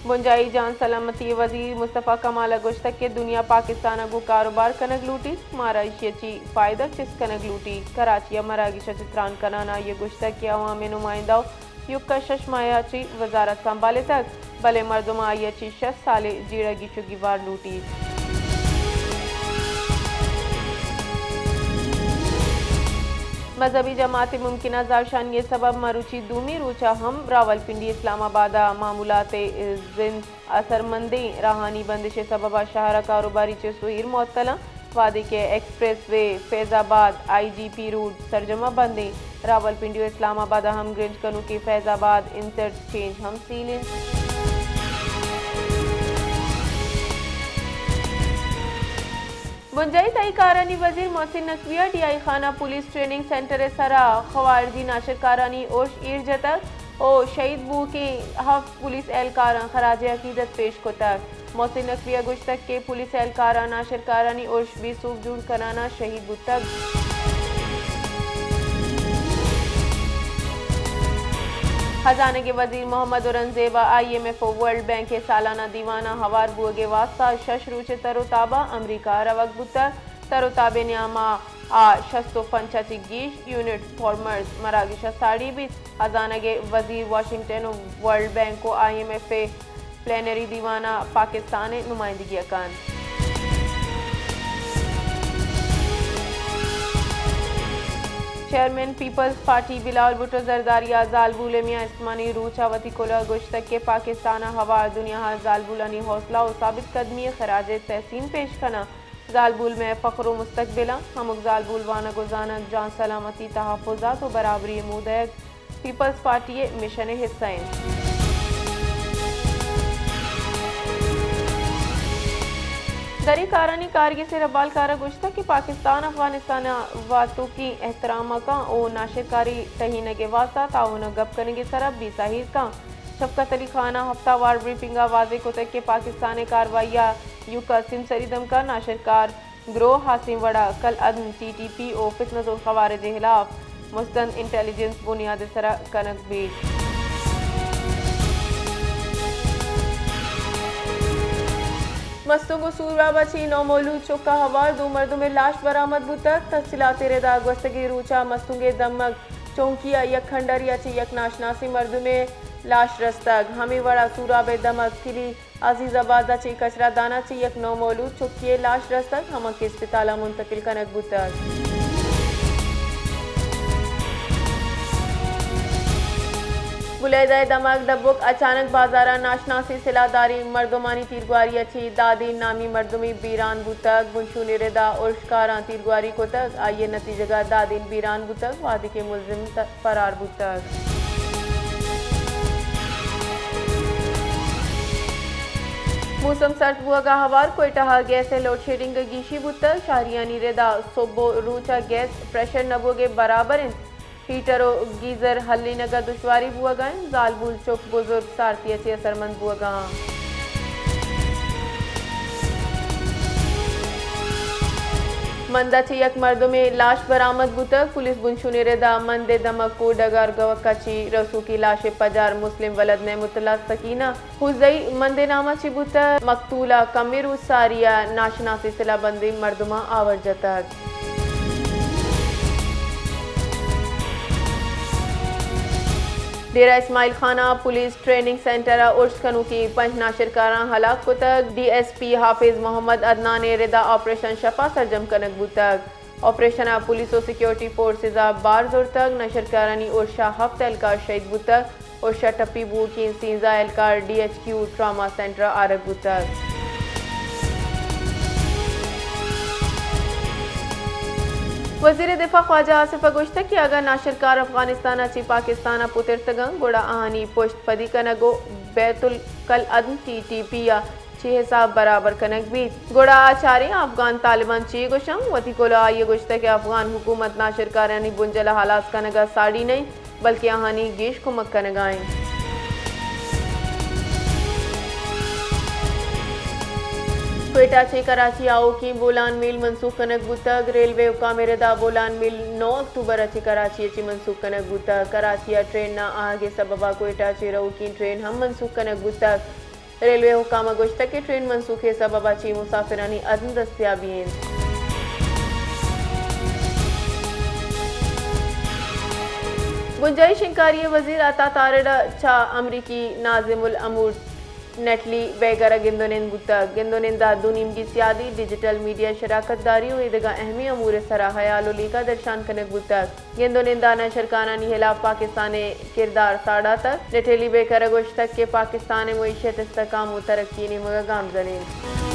بنجاہی جان سلامتی ءِ وزیر مصطفی کمال ءَ گوشتگ کہ دنیا پاکستان ءَ گوں کاروبار کنگ لوٹیت، مارا ایشی ءَ چی فائدگ چست کنگ لوٹیت۔ کراچی ءَ مراگش ءَ چہ تران کنان ءَ آئی ءَ گوشتگ کہ عوام ءِ نمائندہ ءَ یکا شش ماہ ءَ چہ وزارت سنبھالتگ، بلے مردماں آئی ءَ چہ شش سال ءِ جیڑہ گیش ءُ گیوار لوٹیت۔ مذہبی جماعت ءِ ممکنہ زہرشانی ءِ سبب مروچی دومی روچ ءَ ہم راولپنڈی اسلام آباد ءَ معمولات ءِ زند اثرمندیں راہانی بندش ءِ سبب ءَ شہر ءَ کاروباری چست ءُ ایر معطل اَنت، وہدے کہ ایکسپریس وے، فیض آباد، آئی جی پی روڈ سرجم ءَ بند ایں۔ راولپنڈی ءُ اسلام آباد ءَ ہم گرنچ کنوکیں فیض آباد انٹرچینج ہم سیل اِنت۔ بنجاہی تہی کارانی وزیر محسن نقوی ءَ ڈی آئی خان ءَ پولیس ٹریننگ سینٹر ءِ سرا خوارزی ناشرکارانی ارش ایر جتگ ءُ شہید بوؤکیں ہفت پولیس اہلکاراں خراج عقیدت پیش کتگ۔ محسن نقوی ءَ گوشتگ کہ پولیس اہلکاراں ناشرکارانی ارش بے سوب جوڑ کنان ءَ شہید بوتگ۔ ہزانگ ءِ وزیر محمد اورنگزیب ءَ آئی ایم ایف ءُ ورلڈ بینک ءِ سالانہ دیوان ءَ ہوار بوگ ءِ واستہ شش روچ ءِ تر ءُ تاب ءَ امریکہ ءَ روگ بوتگ۔ تر ءُ تاب ءِ نیام ءَ آ شست ءُ پنچ ءَ چہ گیش یونٹ فارمرز مراگش ءَ ساڑی بیت۔ ہزانگ ءِ وزیر واشنگٹن ءُ ورلڈ بینک ءُ آئی ایم ایف ءِ پلینری دیوان ءَ پاکستان ءِ نمائندگی ءَ کنت۔ چیئرمین پیپلز پارٹی بلاول بھٹو زرداری ءَ زالبول ءِ میان استمانی روچ ءَ وتی کلوہ ءَ گوشتگ کہ پاکستان ءَ ہوار دنیا ءَ زالبولانی حوصلہ ءُ ثابت قدمی ءِ خراج تحسین پیش کناں۔ زالبول مئے فخر ءُ مستقبل اَنت۔ ہمک زالبول وانگ ءُ زانگ، جان سلامتی، تحفظات ءُ برابری ءِ مودیگ پیپلز پارٹی ءِ مشن ءِ حصہ اِنت۔ دری کارانی کارگس ءِ ربالکار ءَ گوشتگ کہ پاکستان افغانستان ءَ واتوکیں احترام ءَ کن ءُ ناشرکاری ٹہینگ ءِ واستہ تعاون ءِ گپ کنگ ءِ سرا بے ساہیر کن۔ شفقت علی خان ءَ ہفتہ وار بریفنگ ءَ واضح کتگ کہ پاکستان ءِ کاروائی ءَ ایوک ءَ سیمسری دمگ ءَ ناشرکار گروہ ہاسیں وڑ ءَ کل عدم ٹی ٹی پی ءُ فتنۃ الخوارج ءِ ہلاف مستند انٹیلیجنس بنیاد ءِ سرا کنگ بیت۔ مستونگ ءُ سوراب ءَ چہ نومولود چک ءَ ہوار دو مردم ءِ لاش برآمد بوتگ۔ تفصیلات ءِ ردا گوستگیں روچ ءَ مستونگ ءِ دمگ چونکی ءَ یک کھنڈری ءَ چہ یک ناشناسیں مردمے ءِ لاش رستگ۔ ہمے وڑ ءَ سوراب ءِ دمگ کلی عزیز آباد ءَ چہ کچرا دان ءَ چہ یک نومولود چکے ءِ لاش رستگ، ہما کہ اسپتال ءَ منتقل کنگ بوتگ۔ بلیدہ ءِ دمگ ڈبک اچانک بازار ءَ ناشناسیں سلاہ داریں مردمانی تیرگواری ءَ چہ دادین نامی مردمے بیران بوتگ۔ بنشون ءِ ردا ارشکاراں تیرگواری کتگ، آئی ءِ نتیجگ ءَ دادین بیران بوتگ، وہدے کہ ملزم ت-، فرار بوتگ۔ موسم سرد بوگ ءَ ہوار کوئٹہ ءَ گیس ءِ لوڈ شیڈنگ ءِ گیشی بوتگ۔ شہریانی ردا سہب ءُ روچ ءَ گیس پریشر نہ بوگ ءِ برابر اِنت۔ ہیٹر ءُ گیزر ہلینگ ءَ دشواری بوگ ءَ اِنت۔ زالبول، چک، بزرگ سارتی ءَ چہ اثرمند بوگ ءَ اَنت۔ مند ءَ چہ یک مردمے لاش برآمد بوتگ۔ پولیس بنشون ءِ ردا مند ءِ دمگ کوہ ڈگار گوک ءَ چہ رسوکیں لاش ءِ پجار مسلم ولد نعمت اللہ سکینہ حوزئی مند ءِ نام ءَ چہ بوتگ۔ مقتول ءَ کمیں روچ ساری ءَ ناشناسیں سلاہ بندیں مردماں آور جتگ۔ ڈیرہ اسماعیل خان ءَ پولیس ٹریننگ سینٹر ءَ ارش کنوکیں پنچ ناشرکاراں ہلاک کتگ۔ D S P Hafiz Muhammad Adnan ءِ ردا آپریشن شپ ءَ سرجم کنگ بوتگ۔ آپریشن ءَ پولیس ءُ سیکورٹی فورسز ءَ بار زرتگ۔ ناشرکارانی ارش ءَ ہفت اہلکار شہید بوتگ۔ ارش ءَ ٹپی بوؤکیں سیزدہ اہلکار D H Q trauma centre ءَ آرگ بوتگ۔ وزیر دفاع خواجہ آصف ءَ گوشتگ کہ اگاں ناشرکار افغانستان ءَ چہ پاکستان ءَ پترتگ اَنت، گڑا آہانی پشت پدی کنگ ءُ بیت الکل عدم ٹی ٹی پی ءَ چہ حساب برابر کنگ بیت۔ گڑا آ چاریں افغان طالبان چے گوش اَنت؟ وتی کلوہ ءَ آئی ءَ گوشتگ کہ افغان حکومت ناشرکارانی بنجل ءِ ہلاس کنگ ءَ ساڑی نہ اِنت، بلکیں آہانی گیش کمک کنگ ءَ اِنت۔ کوئٹہ ءَ چہ کراچی ءَ آؤکیں بولان میل منسوخ کنگ بوتگ۔ ریلوے حکام ءِ ردا بولان میل نو اکتوبر ءَ چہ کراچی ءَ چہ منسوخ کنگ بوتگ۔ کراچی ءَ ٹرین نہ آہگ ءِ سبب ءَ کوئٹہ ءَ چہ روکیں ٹرین ہم منسوخ کنگ بوتگ۔ ریلوے حکام ءَ گوشتگ کہ ٹرین منسوخی ءِ سبب ءَ چہ مسافرانی عدم دستیابی انت۔ بنجاہی شنگکاری ءِ وزیر عطا تارڑ ءَ چہ امریکی ناظم الامور نیٹلی بیکر ءَ گند ءُ نند بوتگ۔ گند ءُ نند ءَ دو نیمگی سیادی، ڈیجیٹل میڈیا شراکت داری ءُ ایدگہ اہمیں امور ءِ سرا ہیال ءُ لیکہ درشان کنگ بوتگ۔ گند ءُ نند ءَ نشرکانانی ہلاپ پاکستان ءِ کردار ساڑاتگ۔ نیٹلی بیکر ءَ گوشتگ کہ پاکستان ءِ معیشت استحکام ءُ ترقی ءِ نیمگ ءَ گامزن انت۔